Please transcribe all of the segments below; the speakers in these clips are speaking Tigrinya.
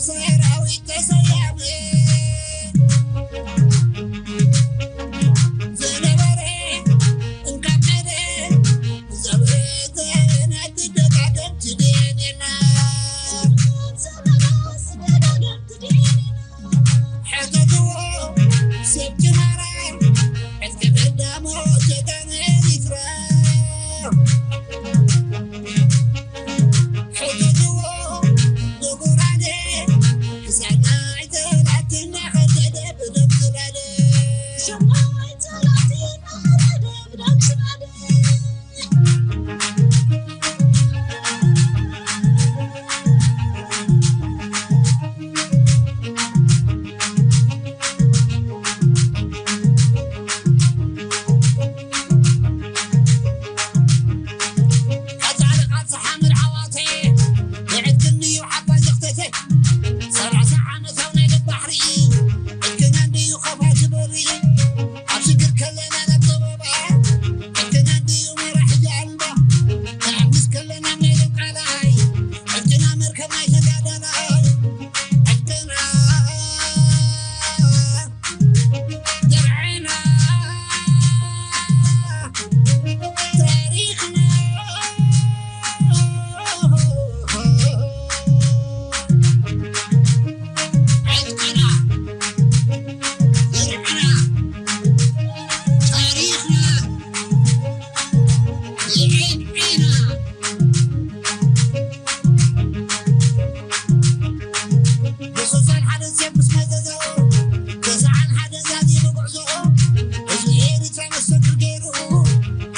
ሰራዊት ተሰያመ ዝነበረ እንካብ ከደ ዘበዘ ናይ ትደጋገም ትደኔና። ሕተትዎ ሰብ ጭማራ ዕጥቂ ቀዳሞ ጀጋነ ኤሪትራ። ሕተትዎ ንጉራዴ ክሳብ ናይ ጠላትና ከደደ ብደም ዝላደ። ክሳብ ናይ ጠላትና ከደደ ብደም ዝላደ። ቀጻሊ ቃልሲ ሓመድ ዓዋተ፣ ብዕድግን እዩ ዓባይ ዘኽተተ። ሰላሳ ዓመት ኣብ ናይ ደም ባሕሪ፣ ዕድግና እንድዩ ከፋ ዝበሪ። ኣብ ሽግር ከለና ናብ ጸበባ፣ ዕድግና እንድዩ መራሒ ጃልባ። ንዕምስ ከለና ኣብ ናይ ደም ቃላይ፣ ዕድግና መርከብ ናይ ተጋዳላይ። ዕድግና ዘርዕና ታሪኽና ዕጥቅና ዘርዕና ታሪኽና ዘርዕና ብስሳን ሓደ ሰብ ምስ መዘዘ፣ ተስዓን ሓደ ዛዚሙ ጉዕዞ፣ ህዝቢ ኤሪትራ መስተንክር ገይሩ፣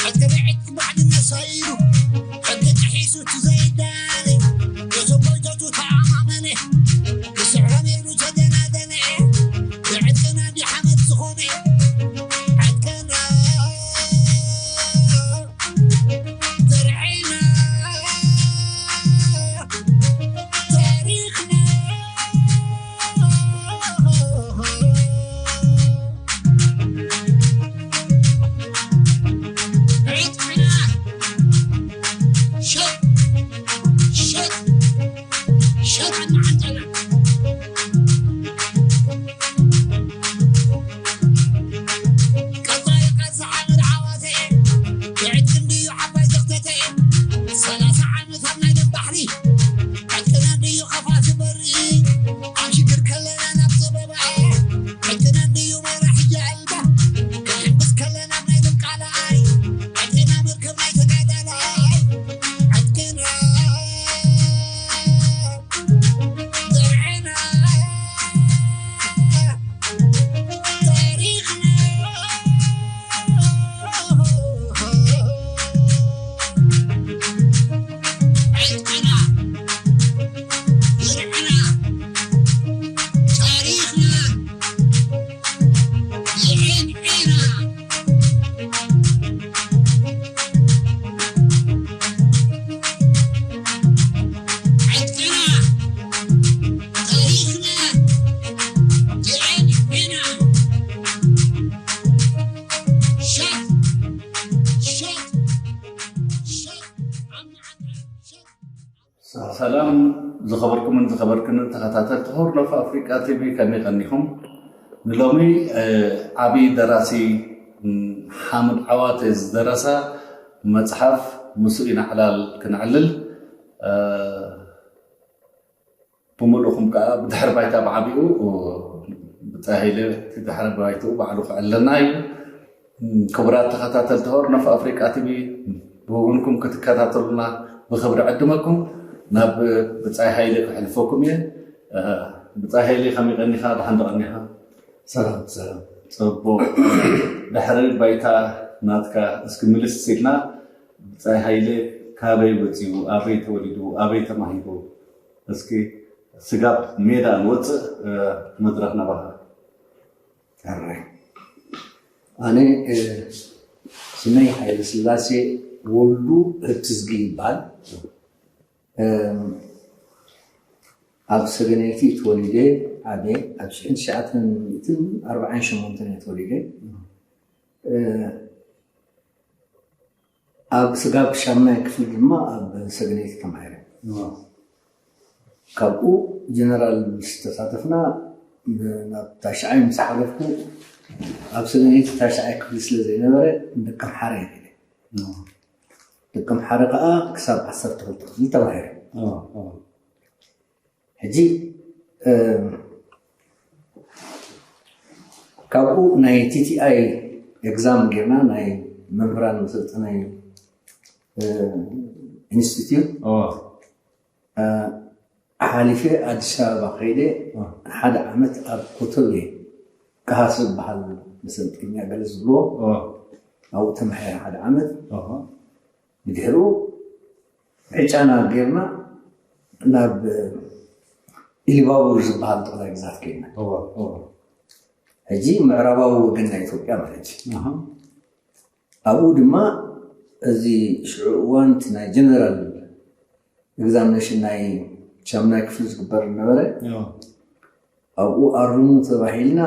ዕጥቂ ብዕጥቂ ባዕልነት ሰይሩ፣ ሕጊ ጥሒሱ እቲ ዘይዳነ፣ ነቶም ጎይቶቱ ተኣማመነ፣ ክስዕሮም ኢሉ ተደናደነ፣ ብዕጥቅና እንዲ ሓመድ ዝኾነ፣ ዕጥቅና ዘርዒና ታሪኽና ዕጥቅና ሸጥ ሸጥ ሸጥ እናዓንጠና ቀጻሊ ቃልሲ ሓመድ ዓዋተ፣ ብዕድግን ድዩ ዓባይ ዘኽተተ፣ ሰላሳ ዓመት ኣብ ናይ ደም ባሕሪ፣ ዕጥቅና ድዩ ከፋ ዝበሪ፣ ኣብ ሽግር ከለና ናብ ጸበባ፣ ዕጥቅና ድዩ መራሒ ጃልባ፣ ክንሕምስ ከለና ኣብ ናይ ደም ቃላይ፣ ዕጥቅና መርከብ ናይ ተጋዳላይ፣ ዕጥቅና ዘርዕና ታሪኽና ዕጥቅና ዘርዕና ታሪኽና ዘርዕና ዕጥቅና ታሪኽና ዘርዕና ሸጥ ሸጥ ሸጥ ኣብ መዓንጣ ሸጥ ሰላም ዝኸበርኩምን ዝኸበርክንን ተኸታተልቲ ሆርን ኦፍ ኣፍሪቃ ቲቪ፣ ከመይ ቀኒኹም? ንሎሚ፣ እ፣ ዓቢ ደራሲ፣ ም፣ ሓምድ ዓዋተ ዝደረሳ መጽሓፍ ምስኡ ኢና ዕላል ክነዕልል። እ፣ ብምሉእኹም ከኣ ብድሕሪ ባይታ ብዓቢኡ፣ እ፣ ብጻይ ሃይለ እቲ ድሕሪ ባይትኡ ባዕሉ ክዕልለና እዩ። ክቡራት ተኸታተልቲ ሆርን ኦፍ ኣፍሪቃ ቲቪ፣ ብወገንኩም ክትከታተሉና ብኽብሪ ዕድመኩም ናብ ብጻይ ሃይለ ከሕልፈኩም እየ። እ፣ ብጻይ ሃይለ ከመይ ቀኒኻ? ደሓን ዶ ቀኒኻ? ሰላም፣ ሰላም። ጽቡቕ። ድሕሪ ባይታ ናትካ እስኪ ምልስ ኢልና፣ ብጻይ ሃይለ ካበይ ወጺኡ፣ ኣበይ ተወሊዱ፣ ኣበይ ተማሂሩ፣ እስኪ ስጋብ ሜዳ ንወጽእ፣ እ፣ መድረኽ ናባኻ። ሕራይ። ኣነ፣ እ፣ ስመይ ሃይለስላሴ ወልዱ ህብትዝጊ ይበሃል። እም፣ ኣብ ሰገነይቲ ተወሊደ ዓብየ፣ ኣብ ሽሕን ትሽዓተ ሚእትን ኣርባዓን ሸሞንተን እየ ተወሊደ። እ፣ ኣብ ስጋብ ሻምናይ ክፍሊ ድማ ኣብ ሰገነይቲ ተማሂረ። ዋው። ካብኡ ጀነራል ምስ ተሳተፍና ናብ ታሽዓይ ምስ ሓለፍኩ ኣብ ሰገነይቲ ታሽዓይ ክፍሊ ስለ ዘይነበረ ደቀምሓረ ይኽእል ደቀምሓረ ከዓ ክሳብ ዓሰርተ ክልተ ክፍሊ ተባሂሩ። ሕጂ ካብኡ ናይ ቲቲኣይ ኤግዛም ጌርና ናይ መምህራን መሰልጠናይ ኢንስቲትዩት ሓሊፈ ኣዲስ ኣበባ ከይደ ሓደ ዓመት ኣብ ኮተቤ ቀሃስ ዝበሃል መሰልጠኛ ገለ ዝብልዎ ኣብኡ ተማሒረ ሓደ ዓመት። ብድሕሪኡ ዕጫና ጌርና ናብ ኢሊባቡር ዝበሃል ጠቕላይ ግዛት ከይድና። ሕጂ ምዕራባዊ ወገን ናይ ኢትዮጵያ ማለት እዩ። ኣብኡ ድማ እዚ ሽዑ እዋን እቲ ናይ ጀነራል ኤግዛሚኔሽን ናይ ሻምናይ ክፍሊ ዝግበር ነበረ። ኣብኡ ኣርሙ ተባሂልና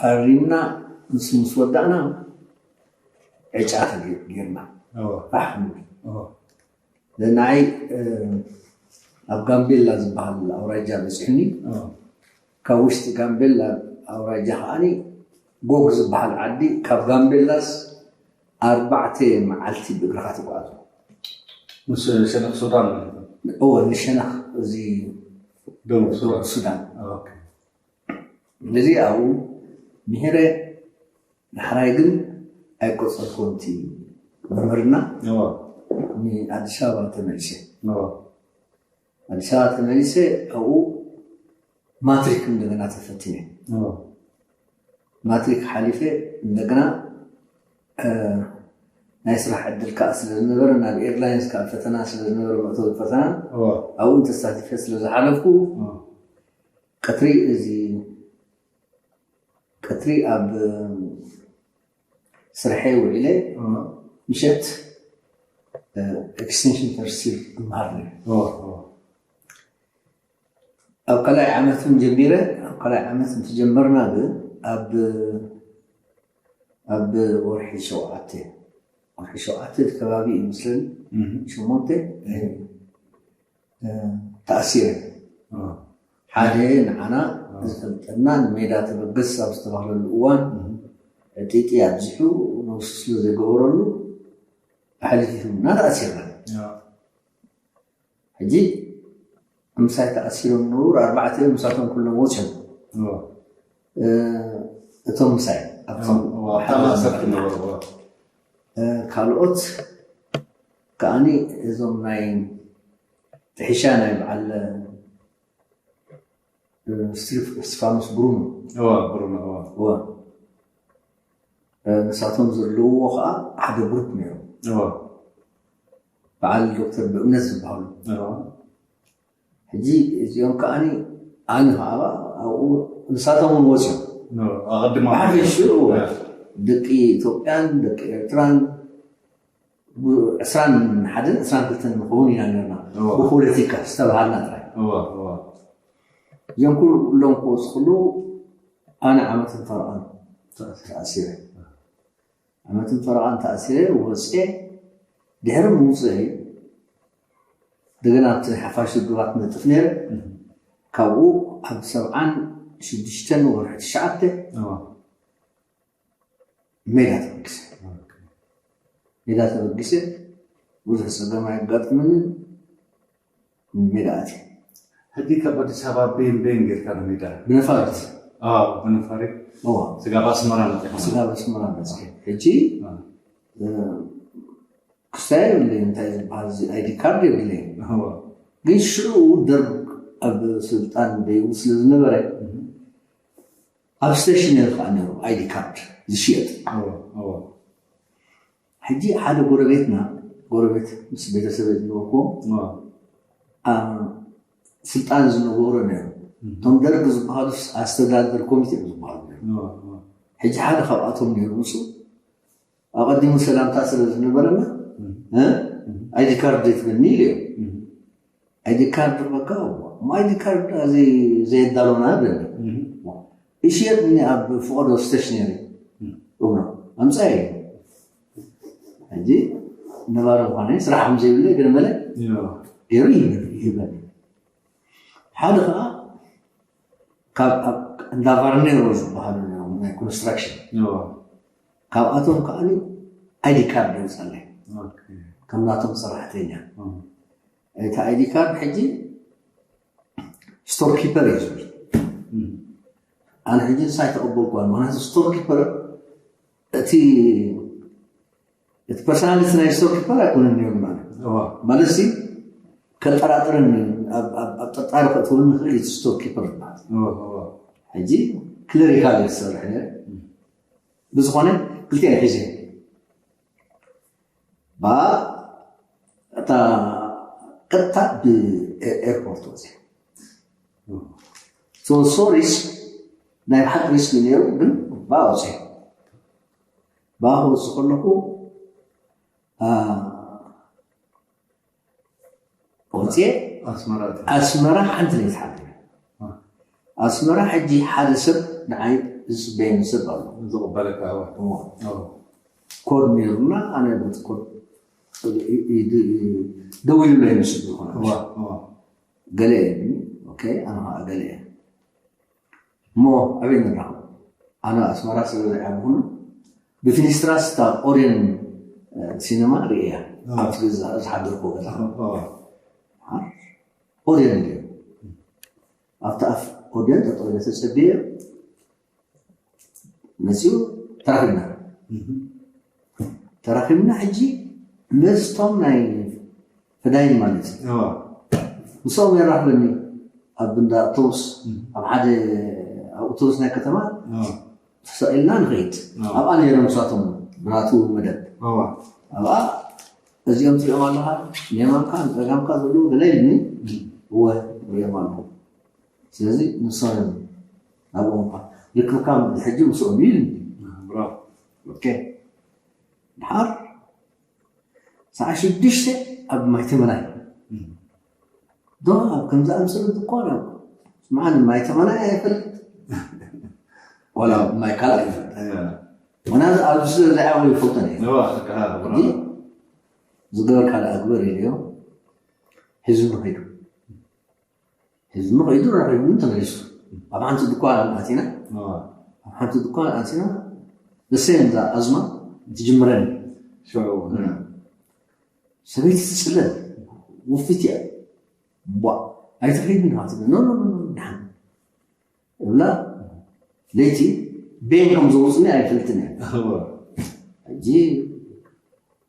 ኣሪምና፣ ንሱ ምስ ወዳእና ዕጫ ጌርና ፋሕ ንብል። ንዓይ ኣብ ጋምቤላ ዝበሃል ኣውራጃ በፂሑኒ። ካብ ውሽጢ ጋምቤላ ኣውራጃ ከዓኒ ጎግ ዝበሃል ዓዲ ካብ ጋምቤላስ ኣርባዕተ መዓልቲ ብእግርኻ ትጓዓዞ። ምስ ሸነኽ ሱዳን ማለት ነው። እወ ንሸነኽ እዚ ደቡብ ሱዳን። ሱዳን ኦኬ። እዚ ኣብኡ ምሄረ። ዳሕራይ ግን ኣይቆፀርኩን እቲ መምህርና። እወ። ንኣዲስ ኣበባ ተመሊሰ። እወ። ኣዲስ ኣበባ ተመሊሰ። ኣብኡ ማትሪክ እንደገና ተፈቲነ። እወ። ማትሪክ ሓሊፈ እንደገና እ፣ ናይ ስራሕ ዕድል ከዓ ስለ ዝነበረ ናብ ኤርላይንስ ከዓ ፈተና ስለ ዝነበረ መእተዊ ፈተና እወ። ኣብኡ ተሳቲፈ ስለ ዝሓለፍኩ እወ። ቀትሪ እዚ ቀትሪ ኣብ ስርሐይ ውዒለ እወ። ምሸት ኤክስቴንሽን ፈርስት ይር እምሃር ነይረ። እወ። እወ። ኣብ ካልኣይ ዓመት እውን ጀሚረ። ኣብ ካልኣይ ዓመት እንትጀመርና ግን ኣብ ኣብ ወርሒ ሸውዓተ ወርሒ ሸውዓተ እቲ ከባቢ እዩ መስለኒ እህ። ሸሞንተ እ፣ ተኣሲረ። እወ። ሓደ ንዓና ዝፈልጠና ንሜዳ ተበገስ ኣብ ዝተባህለሉ እዋን ዕጢጢ ኣብዚሑ ነብሱ ስለ ዘይገበረሉ ኣሕሊፉና ተኣሲርና። እወ። ሕጂ ምሳይ ተኣሲሮም ዝነበሩ ኣርባዕተ እዮም። ምሳቶም ኩሎም ወፅዮም። እወ። እ፣ እቶም ምሳይ ኣብቶም እወ። ኣብታ ማእሰርቲ ነበሩ። እወ። እ፣ ካልኦት ከዓኒ እዞም ናይ ጥሒሻ ናይ በዓል እ፣ ስቲፍ- ስቲፋኖስ ብሩኖ እወ። ብሩኖ። እወ። እወ። እ፣ ንሳቶም ዘለውዎ ከዓ ሓደ ግሩፕ ነይሮም። እወ። በዓል ዶክተር ብእምነት ዝበሃሉ እወ። ሕጂ እዚኦም ከዓኒ ኣነ ከዓ ኣብኡ ንሳቶም እውን ወፅዮም እወ። ኣቐድሞ ብሓፈሽኡ እወ። ደቂ ኢትዮጵያን ደቂ ኤርትራን ዕስራን ሓደን ዕስራን ክልተን ንኸውን ኢና ነርና እወ። ብፖለቲካ ዝተባሃልና ጥራይ እወ። እወ። እዚኦም ኩሎም ክወፁ ከለዉ ኣነ ዓመትን ፈረቓን ተኣሲረ። ዓመትን ፈረቓን ተኣሲረ ወፅየ። ድሕሪ ምውፅአይ እንደገና ኣብቲ ናይ ሓፋሽ ውድባት ነጥፍ ነይረ። ካብኡ ኣብ ሰብዓን ሽዱሽተን ወርሒ ትሽዓተ እወ። ሜዳ ተበጊሰ። ሜዳ ተበጊሰ ብዙሕ ፀገም ኣየጋጥመንን። ሜዳ ኣትየ። ሕጂ ካብ ኣዲስ ኣበባ ቤን ቤን ጌርካ ንሜዳ? ብነፋሪት ኣዎ፣ ብነፋሪት እዋ ስጋብ ኣስመራ መፂኻ? ስጋብ ኣስመራ መፅየ። ሕጂ ኣዎ። እ፣ ክስታይ የብለይ እንታይ ዝበሃል እዚ ኣይዲ ካርድ የብለይ። እወ። ግን ሽዑ ደርግ ኣብ ስልጣን ደይቡ ስለ ዝነበረ ኣብ ስቴሽነሪ ከዓ ነይሩ ኣይዲ ካርድ ዝሽየጥ። እወ። እወ። ሕጂ ሓደ ጎረቤትና ጎረቤት ምስ ቤተሰብ ዝነበርኩዎም እወ። ኣብ ስልጣን ዝነበሩ ነይሩ። እቶም ደርግ ዝበሃሉ ኣስተዳደር ኮሚቴ እዮም ዝበሃሉ ነይሩ። እወ። እወ። ሕጂ ሓደ ካብኣቶም ነይሩ። ንሱ ኣቐዲሙ ሰላምታ ስለ ዝነበረና እም። እ? እም። ኣይዲ ካርድ ዘይትበኒ ኢሉ እዮም። እም። ኣይዲ ካርድ በቃ እሞ ኣይዲ ካርድ እዚ ዘየዳለና ብለኒ። እም። ይሽየጥኒ ኣብ ፍቐዶ ስቴሽነሪ እም። እብሎ ኣምፃ እዩ። ሕጂ ነባሪ ምዃነ ስራሕ ከም ዘይብለ ገለ መለ እወ። ገይሩ ይህበኒ። ሓደ ከዓ ካብ ኣብ- እንዳ ቫርኔሮ ዝበሃሉ ነይሮም ናይ ኮንስትራክሽን። ካብኣቶም ከዓ ኣይዲ ካርድ የውፅኣለይ ከም ናቶም ሰራሕተኛ። እቲ ኣይዲ ካርድ ሕጂ ስቶር ኪፐር እዩ ዝብል። ኣነ ሕጂ ንሳ ኣይተቐበልኩዋን። ምክንያቱ ስቶር ኪፐር እቲ እቲ ፐርሶናሊቲ ናይ ስቶር ኪፐር ኣይኮነን ነይሩ ማለት ማለት ሲ ከጠራጥረኒ ኣብ ኣብ- ኣብ ጥርጣረ ከእትወኒ ንክእል እቲ ስቶር ኪፐር ዝበሃል ሕጂ ክለሪካል እየ ዝሰርሕ ነይረ። ብዝኾነ ክልቲኤን ሒዘ ባ እታ ቀጥታ ብኤርፖርት ወፅያ ሶ ሪስክ ናይ ብሓቂ ሪስክ እዩ ነይሩ ግን ባ ወፅያ ባ ክወፅእ ከለኹ ወፅየ ኣስመራ ሓንቲ ለይቲ ሓቢረ ኣስመራ ሕጂ ሓደ ሰብ ንዓይ ዝፅበየኒ ሰብ ኣሎ ዝቕበለካ ኮድ ነይሩና ኣነ በቲ ኮድ ደዊሉለይ ምስ ዝኾነ ገለ እየ ኣነ ከዓ ገለ እየ እሞ ኣበይ ንራኸብ ኣነ ኣስመራ ስለ ዘይዓብኹሉ ብፊኒስትራስ እታ ኦርየን ሲነማ ርእያ ኣብቲ ገዛ ዝሓደርኩ ገዛ ኦርየን እዩ ኣብቲ ኣፍ ኦርየን ጠጠው ኢለ ተፀብየ መፅኡ ተራኺብና ተራኺብና ሕጂ ምስቶም ናይ ፈዳይን ማለት እዩ ምስኦም የራኽበኒ ኣብ እንዳ ኣውቶቡስ ኣብ ሓደ ኣብ ኣውቶቡስ ናይ ከተማ ተሰቂልና ንኸይድ ኣብኣ ነይሮም ንሳቶም ብናቱ መደብ ኣብኣ እዚኦም ትሪኦም ኣለኻ ንየማንካ ንፀጋምካ ዘለዉ ገለ ኢልኒ እወ ሪኦም ኣለኹ ስለዚ ንሶም እዮም ናብኦም እኳ ርክብካ ሕጂ ምስኦም እዩ ኢልኒ ድሓር ሰዓ ሽዱሽተ ኣብ ማይተመናይ ዶ ኣብ ከምዚ ኣምስሉ ድኳን ኣብ ስምዓኒ ማይተመናይ ኣይፈልጥ ዋላ ማይ ካልእ ኣይፈልጥ ምክንያቱ ኣብዚ ስለ ዝዓበዩ ይፈልጦን እየ ዝገበርካ ደኣ ግበር ኢለዮ ሒዙኒ ከይዱ ህዝቢ ከይዱ ረኺቡኒ ተመሊሱ ኣብ ሓንቲ ድኳን ኣቲና ኣብ ሓንቲ ድኳን ኣቲና ንሰን እዛ ኣዝማ ትጅምረኒ ሰበይቲ ትፅለል ውፍት እያ ቧ ኣይትኸይድን ኢኻ ትብል ኖ ኖ ኖ ድሓን እብላ ለይቲ ቤን ከም ዘውፅኒ ኣይፈልጥን እየ ሕጂ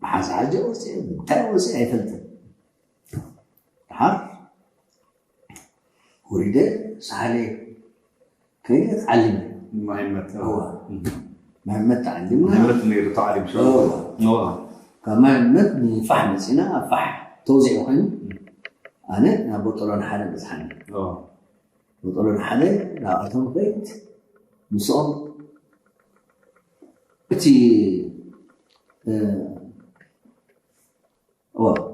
ብሓዚ ሓጂ ወፅአ እንታይ ወፅአ ኣይፈልጥን ድሓር ወሪደ ሳህለ ከይደ ተዓሊመ ማይመት ማይመት ተዓሊምና ማይመት ነይሩ ተዓሊም ሽዑ ካብ ማይመት ንፋሕ መፂና ፋሕ ተውዚዑ ኮይኑ ኣነ ናብ ቦጠሎን ሓደ በፅሓኒ ቦጠሎን ሓደ ናብኣቶም ከይድ ምስኦም እቲ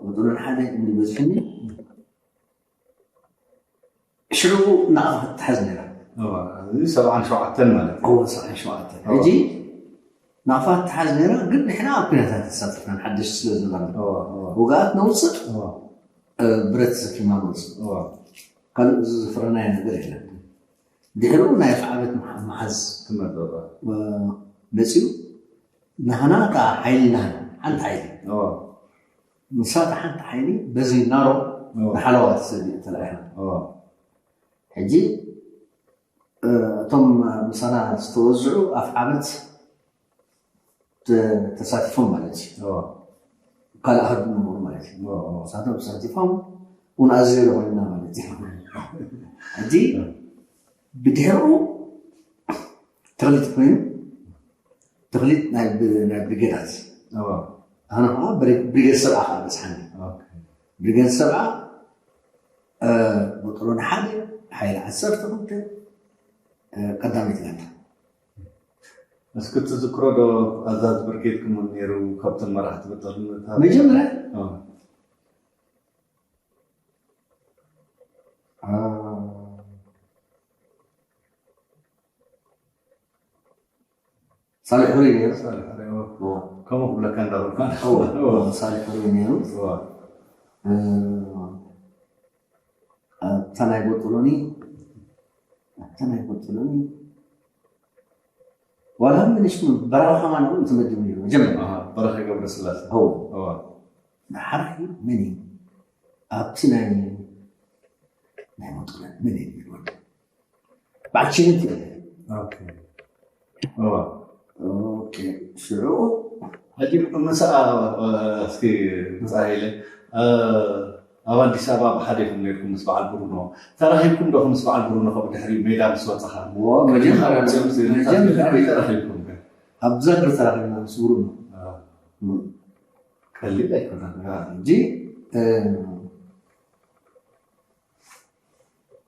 ቦጠሎን ሓደ እንድበፅሕኒ ሽዑ ናቕፋ ትሓዝ ነይራ ሰብዓን ሸውዓተን ማለት እወ ሰብዓን ሸውዓተን ሕጂ ናቕፋ ትሓዝ ነይራ ግን ንሕና ኣብ ኩነታት ተሳተፍና ሓደሽቲ ስለ ዝነበርና ውግኣት ነውፅእ ብረት ተሰኪምና ንወፅእ ካልእ ዝፍረናዮ ነገር የለን ድሕሪኡ ናይ ኣፍዓበት መሓዝ መፂኡ ናህና እታ ሓይሊ ናህና ሓንቲ ሓይሊ ንሳ እታ ሓንቲ ሓይሊ በዚ ናሮ ንሓለዋ ትሰዲ ተለኣይና ሕጂ እቶም ምሳና ዝተወዝዑ ኣፍ ዓመት ተሳቲፎም ማለት እዩ ካልእ ኣሃዱ ነበሩ ማለት እዩ ንሳቶም ተሳቲፎም እውን ኣዘይሮ ኮይንና ማለት እዩ ሕጂ ብድሕርኡ ተኽሊት ኮይኑ ተኽሊት ናይ ብሪጌዳት ኣነ ከዓ ብሪጌድ ሰብዓ ከዓ በፅሓኒ ብሪጌድ ሰብዓ መጠሎን ሓደ ሓይሊ ዓሰርተ ክልተ ቀዳመይቲ ጋንታ እስኪ ትዝክሮ ዶ ኣዛዝ ብርጌድ ክመን ነይሩ ካብቶም መራሕቲ በጠልነታ መጀመርያ ሳልሕ ሕሩይ ነይሩ ከምኡ ክብለካ እንዳበልካ ሳልሕ ሕሩይ ነይሩ እታ ናይ ቦጦሎኒ እተን ኣይፈልጥሎን እዩ። ዋላ ምንሽ በረኻ ከማን እውን ተመዲቡ ነይሩ መጀመርያ። በረኻ ገብረስላሴ ው ድሓር መን እዩ ኣብቲ ናይ ናይ መጡለን መን እዩ ነይሩ? በዓል ችግር ሽዑ ሕጂ ምስኣ እስኪ ብፃ ኢለ ኣብ ኣዲስ ኣበባ ብሓደ ኢኹም ነርኩም ምስ በዓል ብሩኖ ተራኺብኩም ዶ ምስ በዓል ብሩኖ ከም ድሕሪ ሜዳ ምስ ወፅኻ መጀመርያ ተራኺብኩም ኣብ ዛግር ተራኺብና ምስ ብሩኖ ቀሊል ኣይኮነን እንጂ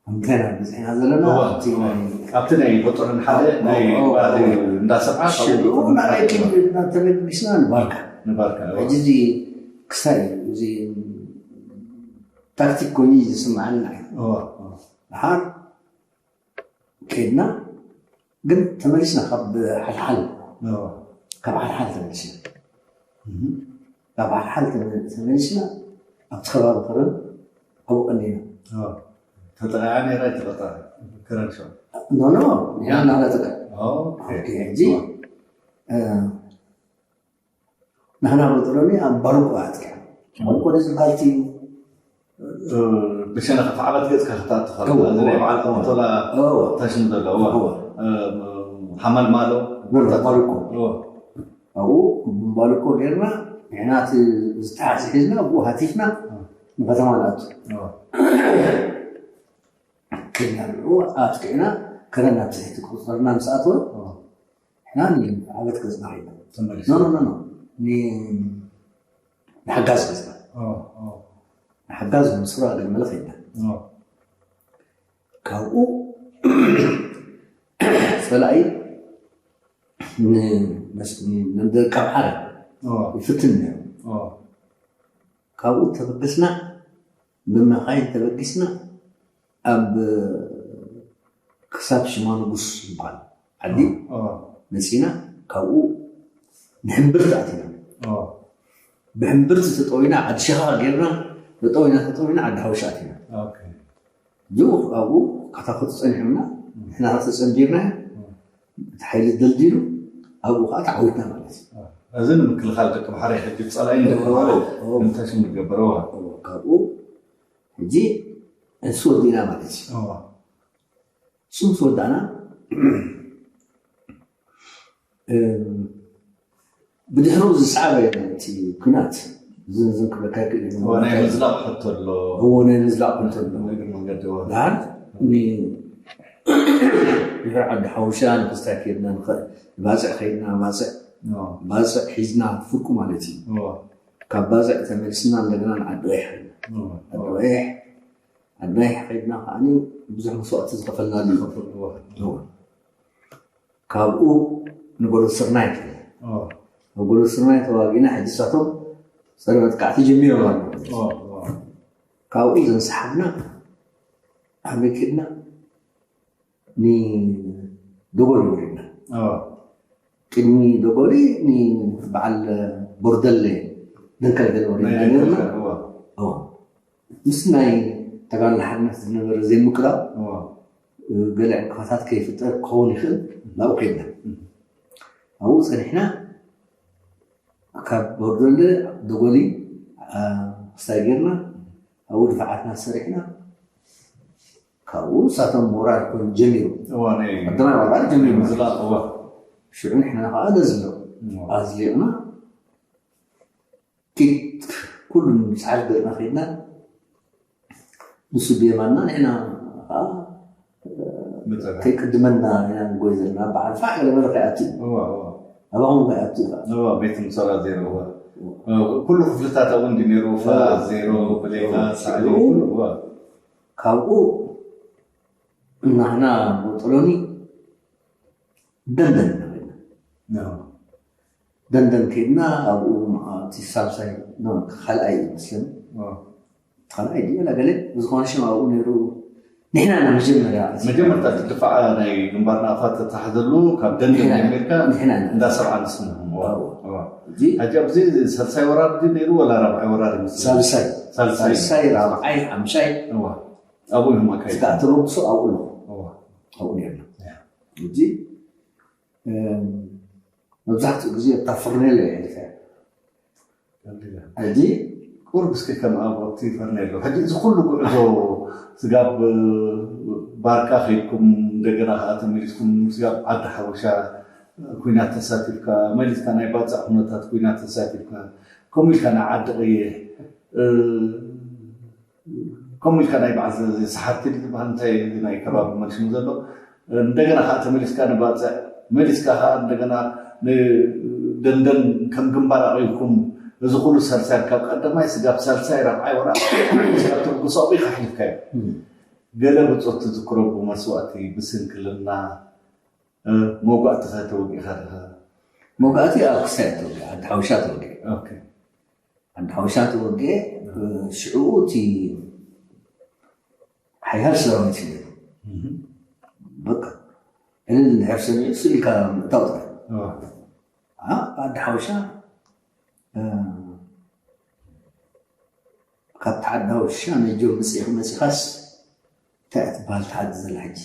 እንታይ ኢና በፂሕና ዘለና ኣብቲ ናይ ኣብቲ ናይ በጦርን ሓደ ናይ ባህሊ እንዳሰብዓ ሽዑ ንዓይ ኪድ እናተመልስና ንባርካ ንባርካ ሕጂ እዚ ክሳይ እዩ እዚ ታክቲክ ኮይኑ እዩ ዝስምዓኒ ንዓይ ድሓር ከድና ግን ተመሊስና ካብ ሓልሓል ካብ ሓልሓል ተመሊስና ካብ ሓልሓል ተመሊስና ኣብቲ ከባቢ ከረን ኣብኡ ቀኒና ተጠቃያ ነራ ተፈጠረ ከረን ሸው ኖኖ ንሕና እናለጠጠ ሕጂ ንሕና በጥሎኒ ኣብ ባልኮ ኣጥቂዓ ባልኮ ዝበሃል እዩ ብሸነኽ እቲ ዓበት ገፅካ ክትኣቱ ከለኻ እዚ ናይ በዓል ቀበቶላ ታሽም ዘለዎ ሓማል ማሎ ባልኮ ኣብኡ ባልኮ ጌርና ንሕና ዝተሓዝ ሒዝና ኣብኡ ሃቲፍና ንከተማ ንኣቱ ከይና ንዕኡ ኣጥቂዕና ከረና ትሕቲ ቁፅፅርና ምስ ኣተወ ንሕና ንዓበት ገፅና ኸይና ተመሊሱ ኖ ኖ ኖ ኖ ኒ- ንሓጋዝ ገፅና ንሓጋዝ ምስራ ገመለ ኸይና ካብኡ ፀላኢ ንመስ- ንደቂ ኣምሓራ ይፍትን ነይሩ ካብኡ ተበገስና ብመኻይን ተበጊስና ኣብ ክሳብ ሽማ ንጉስ ዝበሃል ዓዲ መፂና ካብኡ ንሕምብርቲ ኣቲና ብሕምብርቲ ተጠዊና ዓዲ ሸኻ ጌርና ተጠዊና ተጠዊና ዓዲ ሓውሻ ኣቲና ጅው ኣብኡ ካታኮት ፀኒሖምና ንሕና ተፀንቢርና እቲ ሓይሊ ደልዲሉ ኣብኡ ከዓ ተዓዊትና ማለት እዩ እዚ ንምክልኻል ደቂ ባሕሪ ሕጂ ፀላኢ ንደቂ ባሕሪ ንምታሽ ንገበረዋ ካብኡ ሕጂ እንሱ ወዲእና ማለት እዩ እሱ ምስ ወዳእና ብድሕሩ ዝሰዓበ እቲ ኩናት ዝንዝን ክብለካ ይክእል እዩ። እዎ፣ ናይ ምዝላቕ ሕቶ ኣሎ። እዎ፣ ናይ ምዝላቕ ሕቶ ኣሎ። እግሪ መንገዲ እዎ። ድሓር ድሕሪ ዓዲ ሓውሻ ንክስታይ ከይድና ንኸ- ባፅዕ ከይድና ባፅዕ እዎ። ባፅዕ ሒዝና ፍርቁ ማለት እዩ። እዎ። ካብ ባፅዕ ተመሊስና እንደገና ንዓዲ ወይሕ ከይድና። እዎ። ዓዲ ወይሕ ዓዲ ወይሕ ከይድና ከዓኒ ብዙሕ መስዋእቲ ዝኸፈልናሉ እዩ። እዎ። እዎ። ካብኡ ንጎሎ ስርናይ ንጎሎ ስርናይ ተዋጊና ሕጂ ሳቶም ፀረ መጥቃዕቲ ጀሚሮም ኣለዉ ካብኡ ዘንሰሓብና ኣበይ ኪድና ንደጎሊ ወሪድና ቅድሚ ደጎሊ ንበዓል ቦርደለ ደንከል ገለ ወሪድና ነርና ምስ ናይ ተጋድሎ ሓርነት ዝነበረ ዘይምቅራብ ገለ ዕንቅፋታት ከይፍጠር ክኸውን ይኽእል ናብኡ ከይድና ኣብኡ ፀኒሕና ካብ በርዶለ ደጎሊ ክስታይ ጌርና ኣብኡ ድፋዓትና ሰሪሕና ካብኡ ንሳቶም ወራር ኮይኑ ጀሚሩ ቀዳማይ ወራር ጀሚሩ ሽዑ ንሕና ከዓ ነዝሎ ኣዝሊቕና ኪድ ኩሉ ንስሓት ገፅና ከይድና ንሱ ብየማንና ንሕና ከዓ ከይቅድመና ኢና ንጎይ ዘለና በዓል ፋሕ ገለ በለ ከይኣቱ እዩ ኣባኹም ከይኣቱ እዩ ከዓ ቤት ምሰራ ዜሮ ኩሉ ክፍልታት እውን ድነሩ ፋ ዜሮ ብሌና ሳዕሊ ኩሉ ካብኡ እናህና ቦጦሎኒ ደንደን ኢና ከድና ደንደን ከድና ኣብኡ እቲ ሳልሳይ ካልኣይ እዩ መስለኒ ካልኣይ ድዩ ገለ ብዝኾነ ሽም ኣብኡ ነይሩ ንሕና ኢና መጀመርያ መጀመርታ እቲ ድፋዓ ናይ ግንባርና እኳ ተታሕዘሉ ካብ ደንደን ጀሚርካ እንዳ ሰብዓ ንስንኹም ሕጂ ኣብዚ ሳልሳይ ወራር ድዩ ነይሩ ወላ ራብዓይ ወራር ይመስል ሳልሳይ ሳልሳይ ሳልሳይ ራብዓይ ሓምሻይ ኣብኡ እዮም ኣካይዱ ስጋዕ ተበግሶ ኣብኡ ኣለኹ ኣብኡ ነርና። ሕጂ መብዛሕትኡ ግዜ ኣብታ ፍርኔሎ እየ ሕሊፈ። ሕጂ ቁርብ እስኪ ከም ኣብቲ ፈርኔሎ ሕጂ እዚ ኩሉ ጉዕዞ ስጋብ ባርካ ከይድኩም እንደገና ከዓ ተመሊስኩም ስጋብ ዓዲ ሓበሻ ኩናት ተሳቲፍካ መሊስካ ናይ ባፅዕ ኩነታት ኩናት ተሳቲፍካ ከምኡ ኢልካ ናይ ዓዲ ቀይሕ ከምኡ ኢልካ ናይ በዓል ሰሓርቲ ዝበሃል እንታይ ናይ ከባቢ መልሽሙ ዘሎ እንደገና ከዓ ተመሊስካ ንባፅዕ መሊስካ ከዓ እንደገና ንደንደን ከም ግንባር ኣቂብኩም እዚ ኩሉ ሳልሳይ ካብ ቀዳማይ ስጋብ ሳልሳይ ራብዓይ ወራ ስጋብ ትብግሶ ኣቂካ ሕሊፍካዮ ገለ ብፆት ትዝክሮ ብመስዋእቲ ብስንክልና መጓእቲ ከተወጊእካ ዲኻ መጓእቲ ኣብ ክሳይ ተወጊ ዓዲ ሓውሻ ተወጊ ዓዲ ሓውሻ ተወጊ ሽዑ እቲ ሓያል ሰራዊት እዩ በቃ ዕልል እንድሕር ሰሚዑ ስኢልካ ምእታው ጥራሕ ዓዲ ሓውሻ ካብቲ ዓዲ ሓውሻ ነጆ መፂእኹ መፂኻስ እንታይ እያ ትበሃል ትዓዲ ዘላ ሕጂ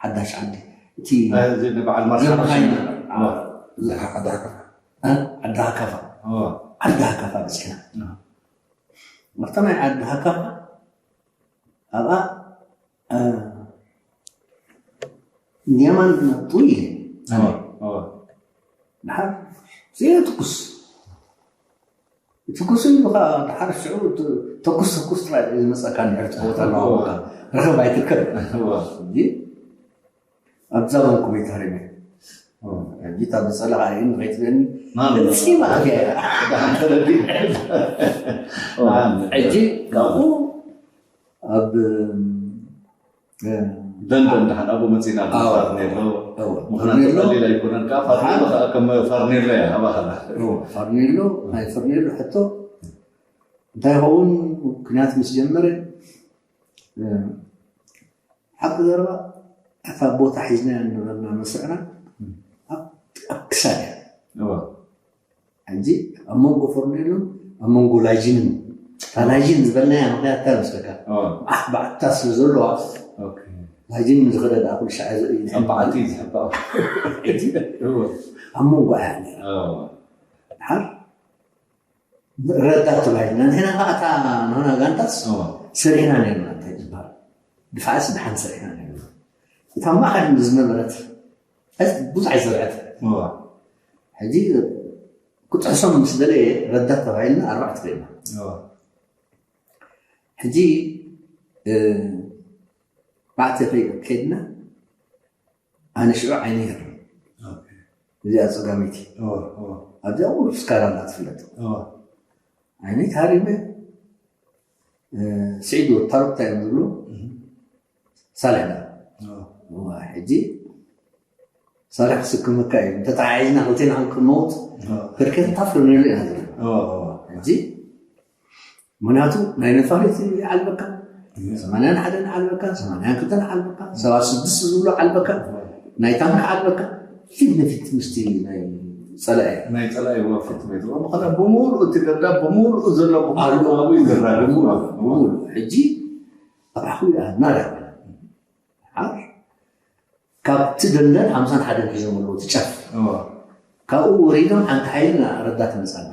ሓዳሽ ዓዲ እቲ በዓል ማርሻ ዓዲ ሃካፋ ዓዲ ሃካፋ በፂሕና ኣብታ ናይ ዓዲ ሃካፋ ኣብኣ ንየማን ጥው ኢለ ድሓር ዘይትኩስ ትኩስ ኢሉ ከዓ ድሓር ሽዑ ተኩስ ተኩስ ጥራይ ዝመፀካ ንድሕር ትፈወት ኣለዋ ርኸብ ኣይትርከብ ኣብዛ መንኩበይ ተሃሪመ ሕጂ እታ ብፀላእ ኣይን ከይትብለኒ ቅልፂማ ኣትያ እያ ሕጂ ካብኡ ኣብ ደንደን ድሓን ኣብኡ መፂና ፋርኔሎ ምክንያቱ ቀሊል ኣይኮነን ከዓ ፋርኔሎ ከዓ ከም ፋርኔሎ እያ ኣባኸላ ፋርኔሎ ናይ ፋርኔሎ ሕቶ እንታይ ይኸውን ምክንያት ምስ ጀመረ ሓቂ ዘረባ እታ ቦታ ሒዝናያ ነበርና መስዕና ኣብ ክሳድ እያ ሕጂ ኣብ መንጎ ፈርኔሎን ኣብ መንጎ ላይጅንን እታ ላይጅን ዝበልናያ ምክንያት እንታይ መስለካ ማዓት ባዕታ ስለ ዘለዋ ላይጅንን ዝኸደ ደኣ ኩሉ ሻዕ እዩ ኣብ በዓቲ ዝሕባእ ሕጂ ኣብ መንጎ እያ ነራ ድሓር ረዳት ተባሂልና ንሕና ከዓ እታ ንሆና ጋንታስ ሰሪሕና ነርና እንታይ ዝበሃል ድፋዕስ ድሓን ሰሪሕና ነርና እታ ማእኸል ዝነበረት ብዙሕ ኣይሰርሐት ሕጂ ክጥሕሶም ምስ ደለየ ረዳት ተባሂልና ኣርባዕተ ኮይና ሕጂ ባዕተ ከድና ኣነ ሽዑ ዓይነ ይርም እዚኣ ፀጋመይቲ ኣብዚኣ ቁሩብ ስካላ እና ትፍለጥ ዓይነ ታሪመ ስዒድ ወታሩ እንታይ እዮም ዝብሉ ሳልሕ ዳ ሕጂ ሳልሕ ክስክመካ እዩ እንተተሓሒዝና ክልቴና ክንክመውት ክርከት ታፍር ንርኢ ኢና ዘለና ሕጂ ምክንያቱ ናይ ነፋሪት ይዓልበካ ሰማንያን ሓደን ዓልበካ ሰማንያን ክልተን ዓልበካ ሰባት ስድስቲ ዝብሎ ዓልበካ ናይ ታንክ ዓልበካ ፊት ንፊት ምስቲ ናይ ፀላኢ ናይ ፀላኢ ወፍት ቤት ምክንያት ብምሉእ እቲ ገዳ ብምሉእ ዘሎ ብኣሉ ይዘራግ ብምሉእ ሕጂ ኣባኹ ናዳ ካብቲ ደንደን ሓምሳን ሓደን ሒዞም ኣለዉ እቲ ጫፍ ካብኡ ወሪዶም ሓንቲ ሓይሊ ረዳት መፃና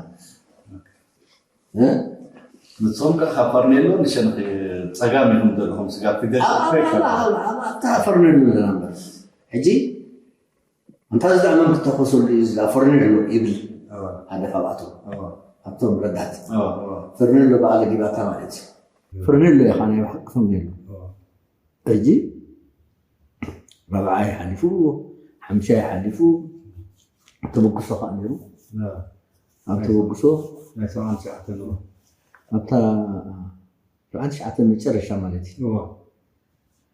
ንሶም ከ ካብ ፈርኔሎ ንሸንኺ ፀጋም ኢኹም ዘለኹም ስጋብ ፊደል ኣብታ ፈርኔሎ ዘለና እምበር ሕጂ እንታ ዝዳእመን ክተኮሰሉ እዩ ዝዳ ፈርኔሎ ይብል ሓደ ካብኣቶም ኣብቶም ረዳት ፈርኔሎ በዓለ ጊባታ ማለት እዩ ፈርኔሎ ኢኻ ናይ ብሓቂ ፈርኔሎ ሕጂ ራብዓይ ሓሊፉ ሓምሻይ ሓሊፉ ተበግሶ ከዓ ነይሩ ኣብ ተበግሶ ናይ ሰብዓን ትሽዓተን ኣብታ ሰብዓን ትሽዓተ መጨረሻ ማለት እዩ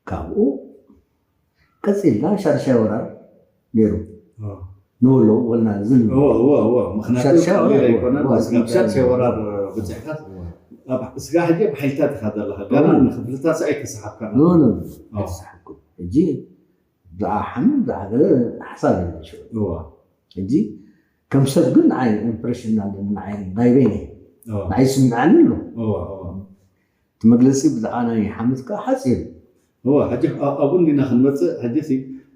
ካብኡ ቀፂልና ሻድሻይ ወራር ነይሩ ንወሎ ወልና ዝን ምክንያቱ ሻድሻይ ወራር በፂሕካ ስጋ ሕጂ ብሓይልታት ኢኻ ዘለኻ ገና ንክፍልታት ኣይተሰሓብካ ኣይተሰሓብኩም ሕጂ ብዛዕባ ሓምን ብዛዕባ ገለ ሓሳብ የለን ሽዑ ሕጂ ከም ሰብ ግን ንዓይ ኢምፕሬሽን ኣለኒ ንዓይ ናይ በይነይ ንዓይ ይስምዐኒ ኣሎ እቲ መግለፂ ብዛዕባ ናይ ሓመት ከዓ ሓፂር እዋ፣ ሕጂ ኣብ- ኣብኡ እንዲና ክንመፅእ፣ ሕጂ ሲ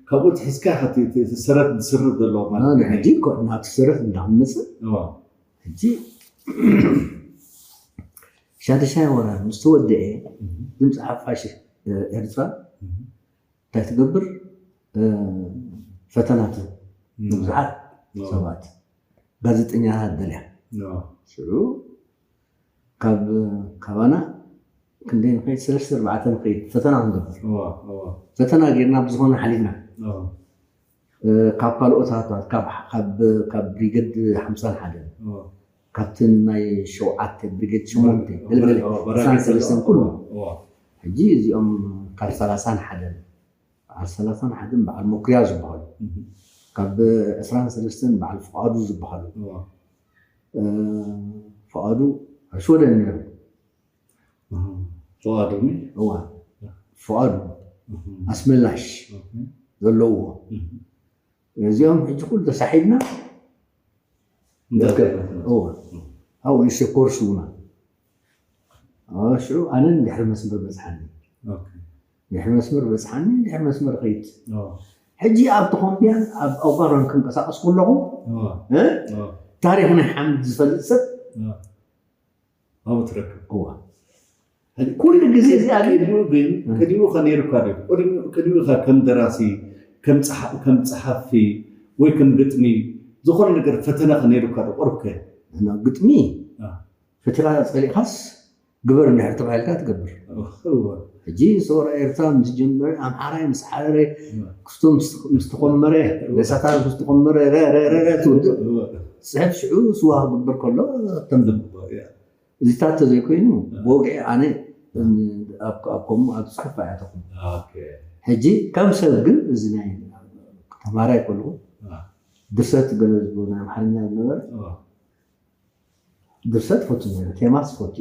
ካብኡ ትሕዝካ ኢኻ እቲ- እቲ- እቲ ሰረት ዝስርት ዘሎ ማለት እዩ። ሕጂ እኮ ናብቲ ሰረት እንዳክንመፅእ እዋ፣ ሕጂ ሻድሻይ ወራር ምስ ተወደአ ድምፂ ሓፋሽ ኤርትራ እንታይ ትገብር? ፈተናት ብዙሓት ሰባት ጋዜጠኛታት ደልያ ሽዑ ካብ ካባና ክንደይ ንኸይድ ሰለስተ ኣርባዕተ ንኸይድ ፈተና ክንገብር ፈተና ጌርና ብዝኾነ ሓሊፍና ካብ ካልኦት ኣሃታት ካብ ብሪገድ ሓምሳን ሓደን ካብቲ ናይ ሸውዓተ ብሪገድ ሸሞንተ ገለገለ ዕስራን ሰለስተን ኩሉ ሕጂ እዚኦም ካብ ሰላሳን ሓደን በዓል ሰላሳን ሓደን በዓል መኩርያ ዝበሃሉ ካብ ዕስራን ሰለስተን በዓል ፍቓዱ ዝበሃሉ ፍቓዱ ሽወደን ነይሩ ፍቓዱ እዋ ፍቓዱ ኣስመላሽ ዘለውዎ እዚኦም ሕጂ ኩሉ ተሳሒብና ኣብኡ ንእሽተይ ኮርስ ና ሽዑ ኣነ ድሕሪ መስመር በፅሓኒ ድሕሪ መስመር በፅሓኒ ድሕሪ መስመር ኸይድ ሕጂ ኣብ ተኾምቢያን ኣብ ኣውጋሮን ክንቀሳቀስ ከለኹ ታሪክ ናይ ሓምድ ዝፈልጥ ሰብ ኣብኡ ትረክብ እዋ ኩሉ ግዜ እዚኣ ግን ቅድሚኡ ግን ቅድሚኡ ከ ነይሩካ ዶ ቅድሚኡ ከ ከም ደራሲ ከም ጸሓፊ ወይ ከም ግጥሚ ዝኾነ ነገር ፈተና ከ ነይሩካ ዶ ቁርብ ከ ግጥሚ ፈቲኻ ጸሊእኻስ ግበር እንድሕር ተባሂልካ ትገብር ሕጂ ሰውራ ኤርትራ ምስ ጀመረ ኣምሓራይ ምስ ሓረረ ክስቶ ምስ ተኾመረ ነሳታት ምስ ተኾመረ ረረረረ ትውድእ ፅሕፍ ሽዑ ስዋ ክግበር ከሎ ተንብብ እዚታት ተዘይኮይኑ ብወግዒ ኣነ ኣብ ከምኡ ኣብ ፅሑፍ ኣያተኹም ሕጂ ከም ሰብ ግን እዚ ናይ ተማሃራይ ከለኹ ድርሰት ገለ ናይ ኣምሓርኛ ዝነበረ ድርሰት ፈቱ ነረ ቴማስ ፈቱ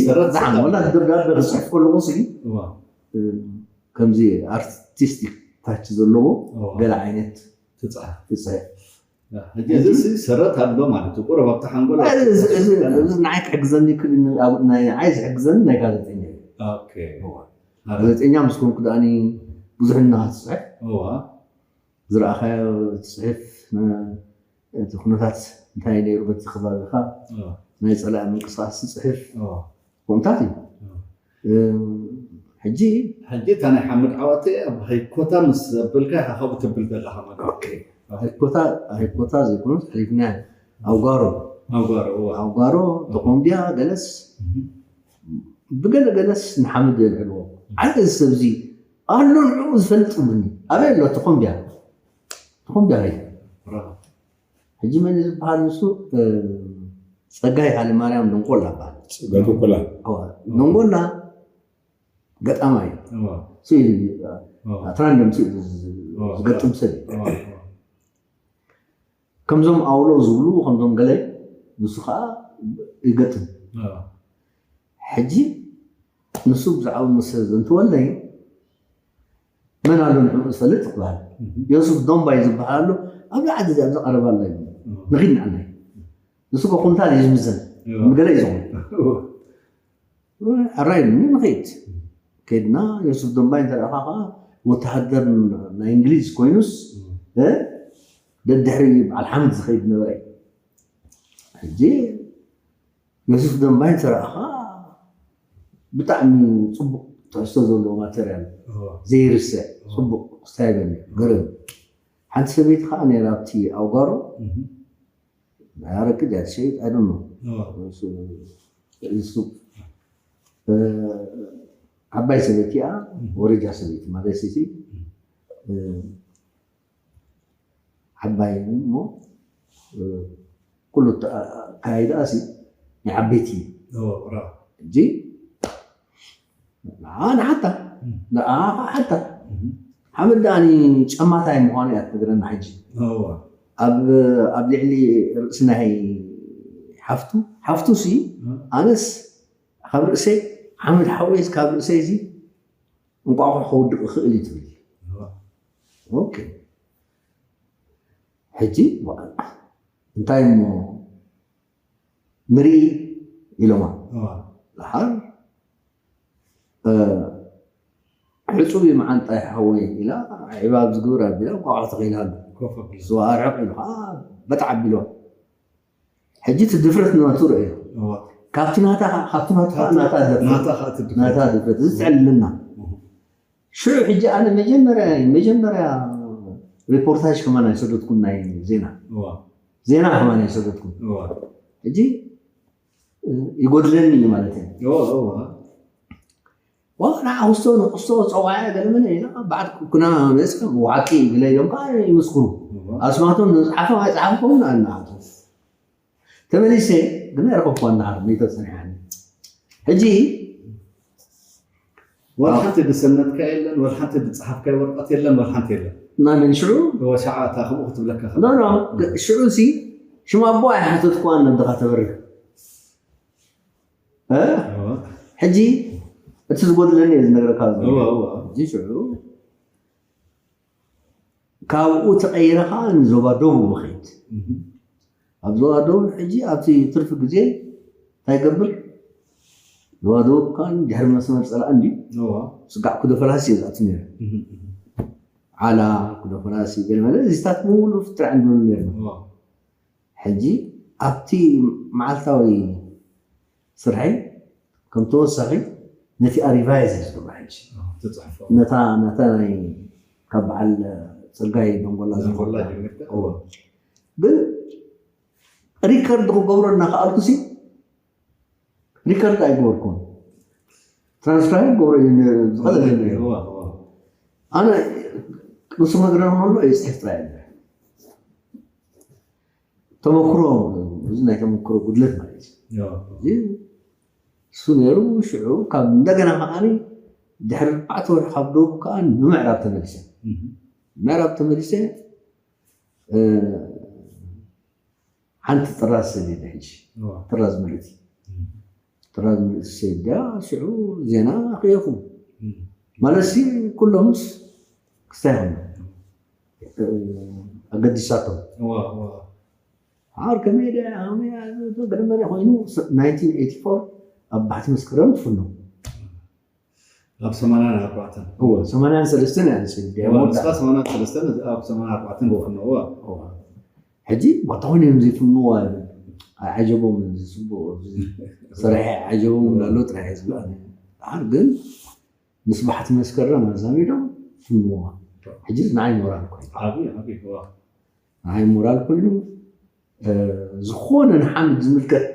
ሰረት ወላ ደብዳቤ ክፅሕፍ ከለኹ ሲ ከምዚ ኣርቲስቲክ ታች ዘለዎ ገለ ዓይነት ትፅሕፍ ትፅሕፍ ሕጂ እዚ ሲ ሰረት ኣሎ ማለት እዩ ቁረብ ኣብቲ ሓንጎል እዚ ንዓይ ክሕግዘኒ ክእል ንዓይ ዝሕግዘኒ ናይ ጋዜጠኛ እዩ ጋዜጠኛ ምስ ኮንኩ ደኣኒ ብዙሕ እናትፅሕፍ ዝረኣኻዮ ትፅሕፍ እቲ ኩነታት እንታይ ነይሩ በቲ ከባቢኻ ናይ ፀላኢ ምንቅስቃስ ትፅሕፍ ከምታት እዩ ሕጂ ሕጂ እታ ናይ ሓምድ ዓዋተ ኣብ ሃይኮታ ምስ ዘበልካ ኢኻ ካብኡ ትብል ዘለኻ ማለት እዩ። ሃይኮታ ሃይኮታ ዘይኮነስ ሓሊፍና ኣውጋሮ ኣውጋሮ እዋ ኣውጋሮ ተቆምቢያ ገለስ ብገለ ገለስ ንሓምድ የልዕልዎ ዓንተ እዚ ሰብ እዚ ኣሎ ንዕኡ ዝፈልጥ ይብሉኒ ኣበይ ኣሎ ተቆምቢያ ተቆምቢያ ኸይደ ሕጂ መን እዩ ዝበሃል ንሱ ፀጋይ ሃይለማርያም ደንቆላ ይበሃል ገንቆላ ደንቆላ ገጣማይ እዩ ስእሊ ኣትራንደም ስእሊ ዝገጥም ሰብ እዩ ከምዞም ኣውሎ ዝብሉ ከምዞም ገለ ንሱ ከዓ ይገጥም ሕጂ ንሱ ብዛዕባ መሰል እንትወለይ መን ኣሎ ንዕኡ ዝፈልጥ ትበሃል ዮሱፍ ዶምባይ ዝበሃል ኣሎ ኣብዚ ዓዲ ኣብዚ ቀረባ ኣሎ እዩ ንኺድ ንዓናይ ንሱ ኮ ኩንታል እዩ ዝምዘን ንገለ እዩ ዝኾን ሕራይ ኢሉኒ ንኸይድ ከይድና ዮሱፍ ዶምባይ እንተ ደኣ ከዓ ወተሃደር ናይ እንግሊዝ ኮይኑስ ደድሕሪ በዓል ሓምድ ዝኸይድ ነበረ ሕጂ ዮሱፍ ደንባይ ተረኣኻ ብጣዕሚ ፅቡቅ ትሕዝቶ ዘለዎ ማተርያል ዘይርስዕ ፅቡቅ ስታይል ገርም ሓንቲ ሰበይቲ ከዓ ነይራ ኣብቲ ኣውጋሮ ኣረቂ ድያ ትሸይጥ ኣይደኖ ሱቅ ዓባይ ሰበይቲ እያ ወረጃ ሰበይቲ ማለት ሲ ዓባይ እሞ ኩሉ ኣካይዳኣ ሲ ናይ ዓበይቲ እዩ ሕጂ ንዓ ንሓታ ንዓ ሓታ ሓመድ ደኣኒ ጨማታይ ምዃኑ እያ ትነግረና ሕጂ ኣብ ኣብ ልዕሊ ርእሲ ናይ ሓፍቱ ሓፍቱ ሲ ኣነስ ካብ ርእሰይ ሓመድ ሓወይስ ካብ ርእሰይ እዚ እንቋቑሖ ከውድቕ ይኽእል እዩ ትብል ኦኬ ሕጂ እንታይ እሞ ንርኢ ኢሎማ ደሓር ሕፁብ እዩ መዓንጣ ይሓወይ ኢላ ዕባብ ዝግብር ኣቢላ ቋቋ ተኺላ ኣሎ። ዝዋ ኣርሕቕ ኢሉ ከዓ በጣዕ ኣቢልዋ። ሕጂ እቲ ድፍረት ናቱ ርእዮ። ካብቲ ናታ ካብቲ ናቱ ናታ ድፍረት ናታ ድፍረት እዚ ትዕልና። ሽዑ ሕጂ ኣነ መጀመርያ መጀመርያ ሪፖርታጅ ከማን ኣይሰደድኩም ናይ ዜና ዜና ከማን ኣይሰደድኩም። ሕጂ ይጎድለኒ እዩ ማለት እዩ። ዋላ ንዓክስቶ ንክስቶ ፀዋያ ገለመለ ኢና በዓል ኩና መፅእ ብሓቂ ግለ ኢሎም ከዓ ይምስክሩ። ኣስማቶም ንፅሓፎም ኣይፅሓፍኩም ኣናቱ ተመሊሰ ግን ኣይረኸብኳ እናሃር መይተ ፀኒሓኒ። ሕጂ ወላ ሓንቲ ዝሰነድካ የለን፣ ወላ ሓንቲ ዝፀሓፍካዮ ወረቐት የለን፣ ወላ ሓንቲ የለን። ናይ መን ሽዑ ወሻዓ እታ ከምኡ ክትብለካ ኖ ኖ ሽዑ ሲ ሽም ኣቦ ኣይሓተትኳን ነብድኻ ተበርህ ሕጂ እቲ ዝጎድለኒ እየ ዝነግረካ ዘሎ። ሕጂ ሽዑ ካብኡ ተቐይረ ከዓ ንዞባ ደቡብ ይኸይድ። ኣብ ዞባ ደቡብ ሕጂ ኣብቲ ትርፊ ግዜ እንታይ ይገብር? ዞባ ደቡብ ከዓ ድሕሪ መስመር ፀላእ እንዲ ስጋዕ ኩደ ፈላሲ እየ ዝኣቱ ነይረ። ዓላ ኩደ ፈላሲ ገለ መለ እዚታት ብምሉ ፍጥራሕ እንድበሉ ነርና። ሕጂ ኣብቲ መዓልታዊ ስርሐይ ከም ተወሳኺ ነቲ ኣሪቫይዝ ዝገብራ ሕጂ ነታ ነታ ናይ ካብ በዓል ፀጋይ ደንጎላ ዝኮላ ግን ሪከርድ ክገብሮ እናከኣልኩ ሲ ሪከርድ ኣይገበርኩን። ትራንስክራይብ ገብሮ ዝቀለለ ኣነ ንሱ መግረም ከሎ የፅሕፍ ጥራይ ተመክሮ እዚ ናይ ተመክሮ ጉድለት ማለት እዩ። እሱ ነይሩ ሽዑ ካብ እንደገና ከዓኒ ድሕሪ ኣርባዕተ ወርሒ ካብ ደቡብ ከዓ ንምዕራብ ተመሊሰ ምዕራብ ተመሊሰ ሓንቲ ጥራዝ ሰዲደ ሕጂ ጥራዝ ምልእቲ ጥራዝ ምልእቲ ሰዲዳ ሽዑ ዜና ክየፉ ማለትሲ ኩሎምስ ክስታይ ኾኑ ኣገዲሳቶም ዓር ከመይ ደ ገለመለ ኮይኑ ናይንቲን ኤይቲ ፎር ኣብ ባሕቲ መስከረም ትፍኖ ኣብ ሰማንያን ኣርባዕተን እወ ሰማንያን ሰለስተን እያ ንስኻ ሰማንያን ሰለስተን ኣብ ሰማንያን ኣርባዕተን ክፍንዎ ሕጂ ዋታ ኾይኖም ዘይፍንዋ ኣይዓጀቦም ዝፅቡቅ ዝሰርሐ ዓይጀቦም እንዳሎ ጥራሕ ዝብላ ድሓር ግን ምስ ባሕቲ መስከረም ኣዛሚዶም ፍንዋ ሕጂ ንዓይ ሞራል ኮይኑ ንዓይ ሞራል ኮይኑ ዝኾነ ንሓምድ ዝምልከት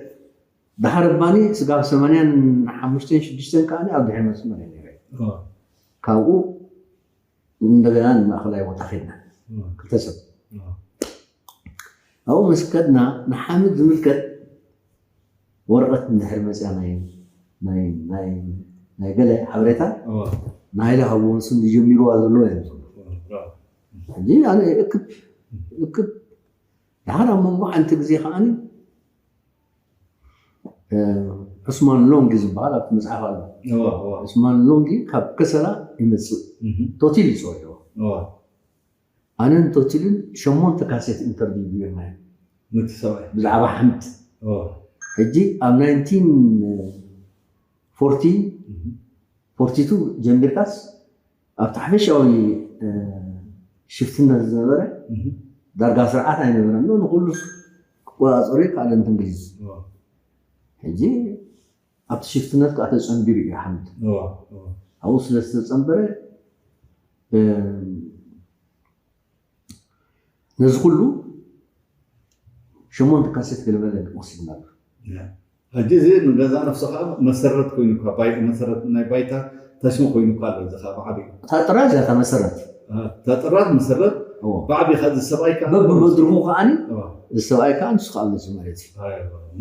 ድሓር እባኒ ስጋብ ሰማንያን ሓሙሽተን ሽዱሽተን ከዓ ኣብ ድሕሪ መስመር ነረ ካብኡ እንደገና ንማእኸላይ ቦታ ከድና ክልተ ሰብ ኣብኡ ምስ ከድና ንሓምድ ዝምልከት ወረቐት እንድሕር መፅያ ናይ ገለ ሓበሬታ ንሃይለ ካብ ወንሱ ዝጀሚርዋ ዘለዎ እዮም ሕጂ ኣነ እክብ እክብ ድሓር ኣብ መንጎ ሓንቲ ግዜ ከዓኒ ዑስማን ሎንግ ዝበሃል ኣብቲ መፅሓፍ ኣሎ ዑስማን ሎንግ ካብ ከሰላ ይመፅእ ቶቲል ይፅወ ኣነን ቶቲልን ሸሞንተ ካሴት ኢንተርቪው ጌርና ብዛዕባ ሓምድ ሕጂ ኣብ ናይንቲን ፎርቲ ፎርቲ ቱ ጀሚርካስ ኣብቲ ሓፈሻዊ ሽፍትነት ዝነበረ ዳርጋ ስርዓት ኣይነበረን ንኩሉ ክቆፃፀሩ ካልእንት እንግሊዝ ሕጂ ኣብቲ ሽፍትነት ከዓ ተፀንቢሩ እዩ ሓምድ ኣብኡ ስለ ዝተፀንበረ ነዚ ኩሉ ሸሞንተ ካሴት ገለመለ ወሲድና ኣሎ ሕጂ እዚ ንገዛ ነፍሱ ከዓ መሰረት ኮይኑ መሰረት ናይ ባይታ ተሽሙ ኮይኑ ኣሎ እዚ ከዓ ብዓብዩ እታ ጥራዝ እያ እታ መሰረት እታ ጥራዝ መሰረት ብዓብዩ ከዓ እዚ ሰብኣይ ከዓ በብመድርኹ ከዓኒ እዚ ሰብኣይ ከዓ ንሱ ከዓ መፂ ማለት እዩ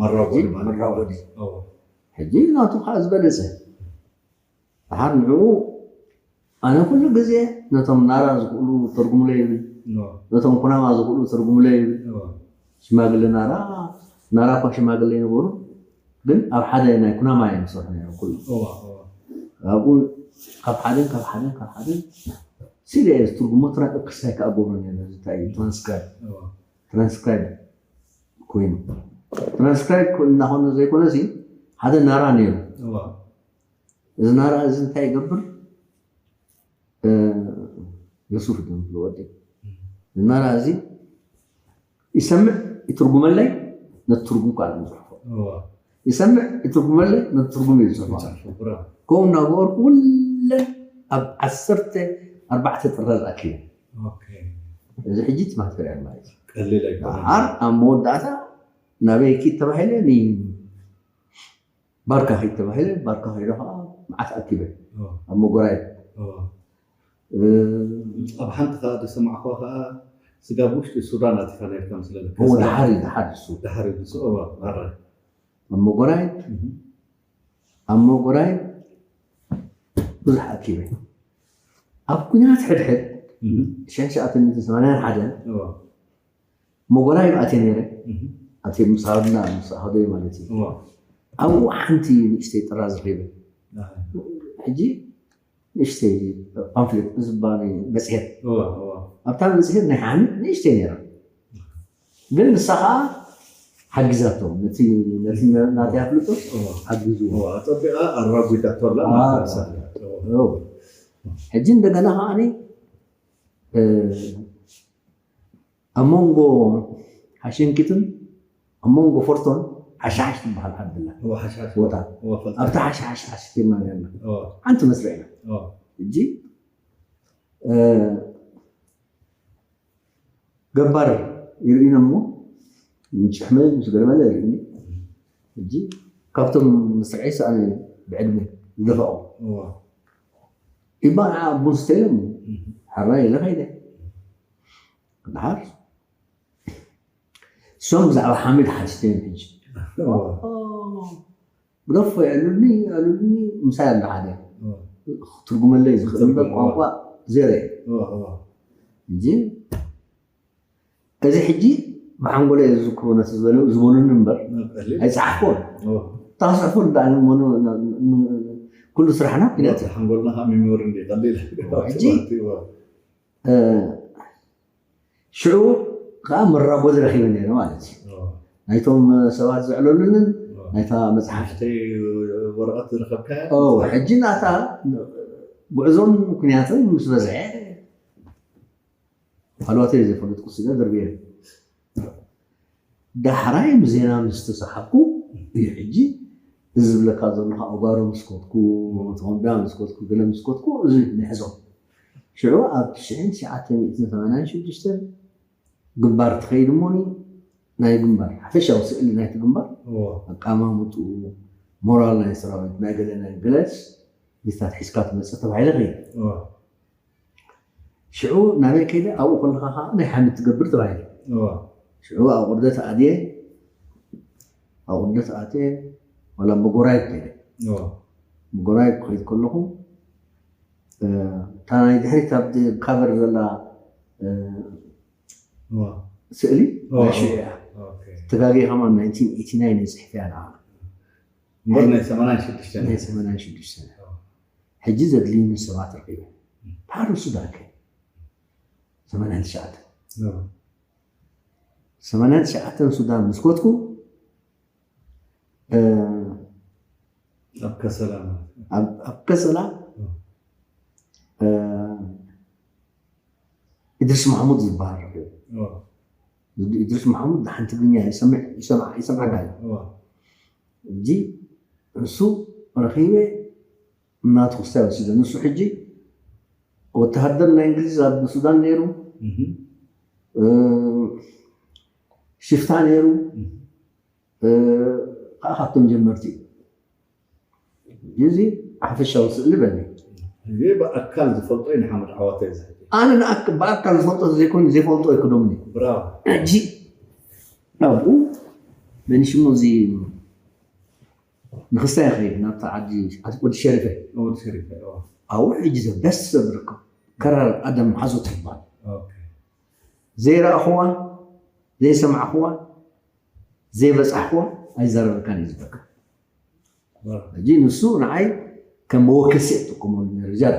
መራጎዲ መራጎዲ ሕጂ ናቱ ከዓ ዝበለፀ ድሓር ንዕኡ ኣነ ኩሉ ግዜ ነቶም ናራ ዝኽእሉ ተርጉምለይ ይብል ነቶም ኩናማ ዝኽእሉ ተርጉምለይ ይብል ሽማግለ ናራ ናራ እኳ ሽማግለ ይነበሩ ግን ኣብ ሓደ ናይ ኩናማ እዮም ዝሰርሑ ነይሮም ኩሉ ኣብኡ ካብ ሓደን ካብ ሓደን ካብ ሓደን ሲሪየስ ትርጉሞ ትራይ ክሳይ ክኣገብሮ ነይሩ እንታይ እዩ ትራንስክራይብ ትራንስክራይብ ኮይኑ ትራንስክራይብ እናኾነ ዘይኮነ ሓደ ናራ ነይሩ እዚ ናራ እዚ እንታይ ይገብር? ዮሱፍ ድም ዝወደ እዚ ናራ እዚ ይሰምዕ፣ ይትርጉመለይ፣ ነቲ ትርጉም ከዓ ዝፅሕፎ። ይሰምዕ፣ ይትርጉመለይ፣ ነቲ ትርጉም እዩ ዝፅሕፎ። ከምኡ እናገበርኩ ኩለን ኣብ ዓሰርተ ኣርባዕተ ጥራዝ ኣኪበ። እዚ ሕጂ እቲ ማቴርያል ማለት እዩ። ደሓር ኣብ መወዳእታ ናበይ ኪድ ተባሂለ፣ ባርካ ኪድ ተባሂለ፣ ባርካ ከይደ ከዓ መዓት ኣኪበ ኣብ መጎራይ። ኣብ ሓንቲ ከዓ ዝሰማዕኳ ከዓ ስጋብ ውሽጢ ሱዳን ኣቲኻ ነርካ ምስለለካ። ደሓር እዩ፣ ደሓር እሱ። ደሓር እዩ እሱ። ኣብ መጎራይ ኣብ መጎራይ ብዙሕ ኣኪበ። ኣብ ኩናት ሕድሕድ ሽሕን ትሽዓተ ሚእትን ሰማንያን ሓደን መጎራይ ኣትየ ነይረ። ኣቲ ምስ ሃብና ምስ ሃደይ ማለት እዩ። ኣብኡ ሓንቲ ንእሽተይ ጥራዝ ረኺበ። ሕጂ ንእሽተይ ፓምፍሌት ዝባኒ መፅሄት ኣብታ መፅሄት ናይ ሓሚ ንእሽተይ ነይራ። ግን ንሳ ከዓ ሓጊዛቶም ነቲ ነቲ ናተይ ኣፍልጦ ሓጊዝዎ። ኣፀቢቓ ኣራጒታቶ ኣላ። ሕጂ እንደገና ከዓ ኣብ መንጎ ሓሸንኪትን ኣብ መንጎ ፎርቶን ሓሻሓሽ ትበሃል ዓዲ ኣላ። ቦታ ኣብታ ሓሻሓሽ ሓሽኪርና ነርና። ሓንቲ መስርዕ ኢና። ሕጂ ገባር ይርእዩና እሞ ጭሕመ ምስ ገለመለ ይርእኒ። ሕጂ ካብቶም መስርዐይ ሰኣነ ብዕድመ ዝደፈቑ ኢባ ንዓ ቡን ስተዮም ሕራይ ኢለ ከይደ። ድሓር እሶም ብዛዕባ ሓሚድ ሓቲቶም ሕጂ ግደፎ ኣሉኒ ኣሉኒ ምሳይ ኣሎ ሓደ ክትርጉመለይ ዝኽእል እምበር ቋንቋ ዜሮ እዩ። ሕጂ እዚ ሕጂ ብሓንጎለ እየ ዝዝክሮ ነቲ ዝበሉ- ዝበሉኒ እምበር ኣይፀሓፍኮን። እታ ክፅሕፎ ዳ- ን- ን- ኩሉ ስራሕና ኩነት እዩ። ሓንጎልና ከዓ ሚሞሪ እንዲ ቀሊል ሕጂ ሽዑ ከዓ መራጎዚ ረኪበ ነይረ ማለት እዩ። ናይቶም ሰባት ዘዕለሉንን ናይታ መፅሓፍ ወረቐት ዝረከብካ ሕጂ ናታ ጉዕዞን ምክንያትን ምስ በዝሐ ሃለዋተይ ዘይፈለጥኩ ስለ ደርብየ ዳሕራይ ብዜና ምስ ተሰሓብኩ እዩ ሕጂ እዚ ዝብለካ ዘለኹ ኣጓሮ ምስ ኮትኩ ተወንዳ ምስ ኮትኩ ገለ ምስ ኮትኩ እዚ ንሕዞ ሽዑ ኣብ ትሽዓተ ሚእትን ሰማንያን ሽዱሽተን ግንባር ትኸይድ እሞኒ ናይ ግንባር ሓፈሻዊ ስእሊ ናይቲ ግንባር ኣቃማምጡ ሞራል ናይ ሰራዊት ናይ ገለ ናይ ገለስ ሚስታት ሒዝካ ትመፅእ ተባሂለ ኸይድ ሽዑ ናበይ ከይደ ኣብኡ ከለካ ከዓ ናይ ሓሚድ ትገብር ተባሂለ ሽዑ ኣብ ቁርደት ኣድየ ኣብ ቁርደት ኣትየ ዋላ መጎራየት ከይደ መጎራየት ክኸይድ ከለኹ እታ ናይ ድሕሪት ኣብ ካቨር ዘላ ስእሊ ናይ ሽዑ እያ ተጋጊ ከማን ናይንቲን ኤይቲ ናይን እየ ፅሒፈያ ንዓ እምበር ናይ ሰማንያን ሽዱሽተ ናይ ሰማንያን ሽዱሽተ ሕጂ ዘድልዩኒ ሰባት ረኺበ ድሓር ሱዳን ከ ሰማንያን ትሽዓተ ሰማንያን ትሽዓተን ሱዳን ምስ ኮትኩ ኣብ ከሰላ ማለት ኣብ ከሰላ ኢድሪስ ማሕሙድ ዝበሃል ረኺበ ኢድሪስ ማሕሙድ ደሓን ትግርኛ ይሰምዕ ይሰምዓ ይሰምዓካ እዩ ሕጂ እሱ ረኺበ እናቱ ክስታይ ወሲደ ንሱ ሕጂ ወተሃደር ናይ እንግሊዝ ኣብ ሱዳን ነይሩ ሽፍታ ነይሩ ከዓ ካብቶም ጀመርቲ እዩ እዚ ሓፈሻዊ ስእሊ በኒ እዚ ብኣካል ዝፈልጦ እዩ ንሓመድ ዓዋተ እዩ ዝሕጂ ኣነ ንኣክ- ብኣካል ዝፈልጦ ዘይኮይኑ ዘይፈልጦ ኣይክዶምን እዩ ብራቮ ሕጂ ናብኡ መን ሽሙ እዚ ንክስታይ ይኸይድ ናብታ ዓዲ ዓዲ ወዲ ሸሪፈ ወዲ ሸሪፈ ኣብኡ ሕጂ ዘበስ ዘብርክብ ከራር ኣደም ሓዞት ይባል ኦኬ ዘይረኣኽዋ ዘይሰማዕኽዋ ዘይበፃሕክዋ ኣይዛረበካን እዩ ዝበካ ሕጂ ንሱ ንዓይ ከም መወከሲ እጥቀመሉ ነይሩ ጃር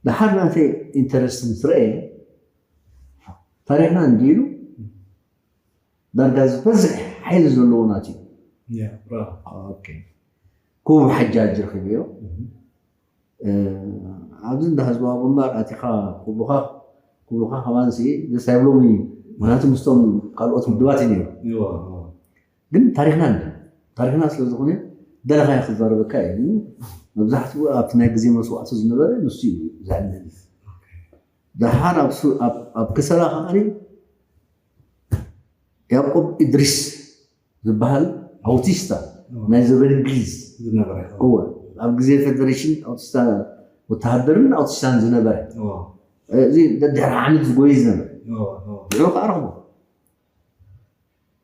ድሓር ናተይ ኢንተረስት ምስ ረአየ ታሪክና እንዲሉ ዳርጋ ዝበዝሕ ሓይሊ ዘለዎ ናት እዩ ኩቡ ሓጃጅ ረኺበዮ። ኣብዚ እንዳ ህዝባዊ ግንባር ኣቲኻ ኩቡኻ ኩቡኻ ከማን ሲ ደስ ኣይብሎም እዩ። ምክንያቱ ምስቶም ካልኦት ውድባት እዩ ነይሩ። ግን ታሪክና እንደ ታሪክና ስለ ዝኾነ ደለኻ ክዛረበካ እዩ። መብዛሕትኡ ኣብቲ ናይ ግዜ መስዋዕቱ ዝነበረ ንሱ እዩ ዘዕልል። ደሓር ኣብ ከሰላ ከዓኒ ያዕቆብ ኢድሪስ ዝበሃል ኣውቲስታ ናይ ዘበን እንግሊዝ ዝነበረ እወ ኣብ ግዜ ፌደሬሽን ኣውቲስታ ወተሃደርን ኣውቲስታን ዝነበረ እዚ ደድሕሪ ሓሚድ ዝጎይ ዝነበረ ንዑ ከዓ ረኽቦ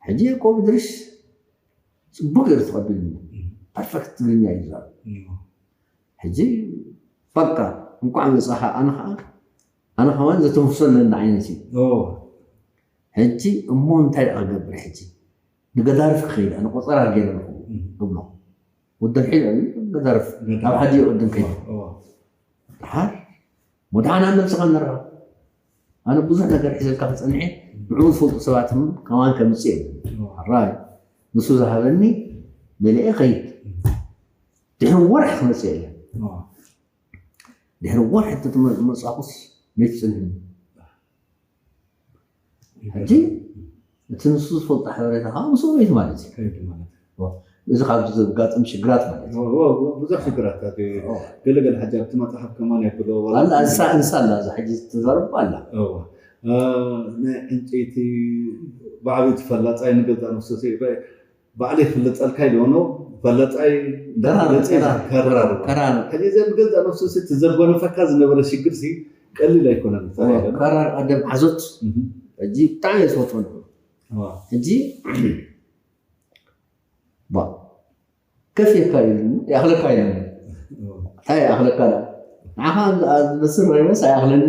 ሕጂ ያዕቆብ ኢድሪስ ፅቡቅ ገይሩ ተቐቢሉኒ ፐርፌክት ትግርኛ እዩ ዝዛረብ ሕጂ በቃ እንኳዕ መፃኻ ኣነ ከዓ ኣነ ከማን ዘተንፍሶ ኣለኒ ዓይነት እዩ ሕጂ እሞ እንታይ ደኣ ክገብር ሕጂ ንገዳርፍ ክኸይድ ኣነ ቆፀራ ገይረ ኣለኹ እብሎ ወዲ ሕድ ገዳርፍ ኣብ ሓደ ይቕድም ከይድ ድሓር ወድሓና ነብስኻ ንረኸብ ኣነ ብዙሕ ነገር ሒዘልካ ክፀንሐ ንዕኡ ዝፈልጡ ሰባት ከማን ከምፅእ የለን ራይ ንሱ ዝሃበኒ መሊአ ከይድ ድሕሪ ወርሒ ክመፅእ የለን ድሕሪ ወርሒ ተመፃእኩስ መይት ፅንሕኒ ሕጂ እቲ ንሱ ዝፈልጦ ሓበሬታ ከዓ ምስኡ መይት ማለት እዩ እዚ ካብዚ ዘጋጥም ሽግራት ማለት እዩ ብዙሕ ሽግራት ገለገለ ሕጂ ኣብቲ መፅሓፍ ከማን የብሎ ኣላ እንሳ እንሳ ኣላ እዚ ሕጂ ዝተዛረብኩ ኣላ ናይ ዕንጨይቲ ብዓብዩ ትፈላፃይ ንገዛ ንሱ ባዕለይ ክፍለጠልካ ኢልዎ ነው ፈለጣይ እንዳፈለጠ ከራር ከራር ሕጂ ዘ ብገዛ ነፍሱ ሲ ትዘጎነፈካ ዝነበረ ሽግር ሲ ቀሊል ኣይኮነን ከራር ኣደም ሓዞት ሕጂ ብጣዕሚ ዝፈትዎ ሕጂ ባ ከፍየካ ኢሉ ይኣኽለካ ኢሉ እንታይ ይኣኽለካ ንዓኻ ዝመስል ረይበስ ኣይኣኽለኒ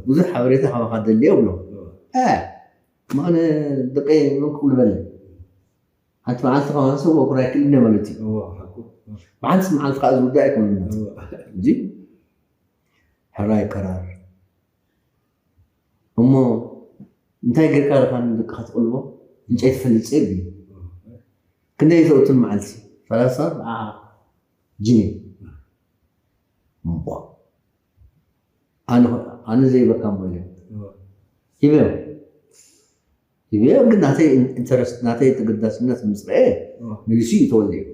ብዙሕ ሓበሬታ ካባኻ ደልየ ብሎ ምኾነ ደቀይ መን ክብሉ በለ ሓንቲ መዓልቲ ከማን ሰብ ወኩር ኣይክእልን ማለት እዩ ብሓንቲ መዓልቲ ከዓ ዝውዳእ ኣይኮነን እዚ ሕራይ ቀራር እሞ እንታይ ጌርካ ደካ ንደቅኻ ትቕልቦ እንጨይቲ ፈልፀ ይብል ክንደይ ተውትን መዓልቲ ሰላሳ ኣርብዓ ጅኒ እምቧ ኣነ ዘይበካ እሞ ኢለ ሂበዮ ሂበዮ ግን ናተይ ኢንተረስት ናተይ ተገዳስነት ምስ ረአ መሊሱ እዩ ተወልደ እዩ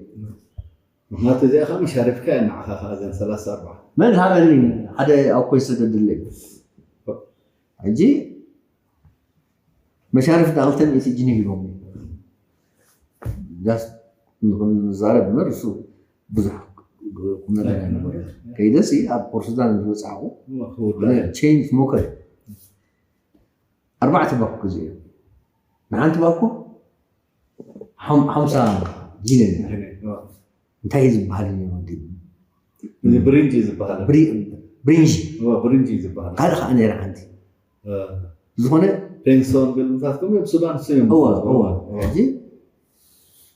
ምክንያቱ እዚኣ ከዓ መሻሪፍካ እያ ንዓኻ ከዓ እዘን ሰላሳ ኣርባዓ መን ሃበኒ ሓደ ኣኮ ይሰደድለይ ሕጂ መሻርፍ ዳ ክልተ ሚእቲ ጅኒ ሂቦም ጃስት ንክንዛረብ እምበር እሱ ብዙሕ ቁምነገር ኣይነበረ ከይደሲ ኣብ ኮርስዳን ዝበፃዕኩ ቼንጅ ሞከር ኣርባዕተ ባኮ ገዚኦ ንሓንቲ ባኮ ሓምሳ ጂነን እንታይ ዝበሃል እዩ ወዲ ብሪንጂ ዝበሃል ብሪንጂ ብሪንጂ ዝበሃል ካልእ ከዓ ነይራ ሓንቲ ዝኾነ ፔንሶን ግልምታት ከም ኣብ ሱዳን ስዮም እወ እወ ሕጂ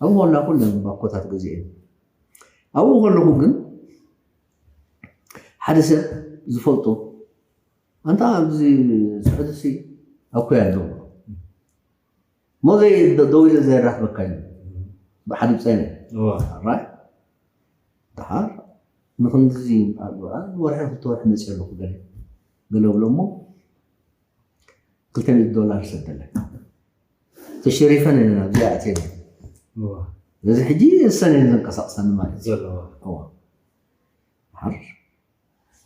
ኣብ ሞላ ኩለን ባኮታት ገዚኦ ኣብኡ ከለኹ ግን ሓደ ሰብ ዝፈልጦ ኣንታ ኣብዚ ስዑዲ ሲ ኣኮይ ኣለዎ ሞዘይ ደው ኢለ ዘራኽበካ እዩ ብሓደ ብፀነ ራይ ድሓር ንክንድዚ ወርሒ ክልተ ወርሒ መፅእ ኣለኩ ገለ ገለ ብሎ እሞ ክልተ ሚእቲ ዶላር ሰደለካ ተሸሪፈን ኢና ኣብዚኣ ኣትየን ስለዚ ሕጂ እሰን እየን ዘንቀሳቅሰኒ ማለት እዩ ዘለዋ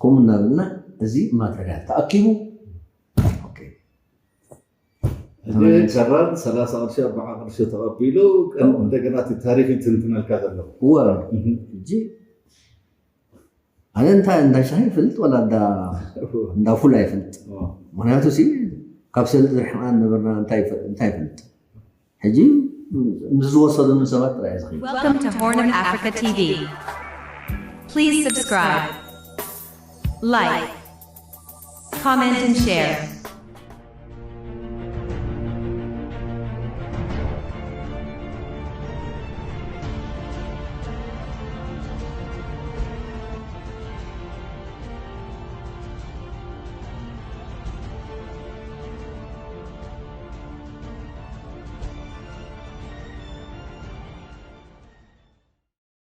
ከምኡ እናበልና እዚ ማተርያል ተኣኪቡ ሰራን ሰላሳ ቅርሺ ኣርባዓ ቅርሺ ተቐቢሉ እንደገና እቲ ታሪክ ይትንትነልካ ዘሎ እወ ሕጂ ኣነ እንታይ እንዳ ሻሂ ይፍልጥ ወላ እንዳ ፉል ኣይፍልጥ ምክንያቱ ሲ ካብ ሰልጢ ዝርሕና ነበርና እንታይ ይፈልጥ ሕጂ ምስ ዝወሰዱኒ ሰባት ጥራይ ዝኸይድ Welcome to Horn of Africa T V. Please subscribe, like, comment, and share.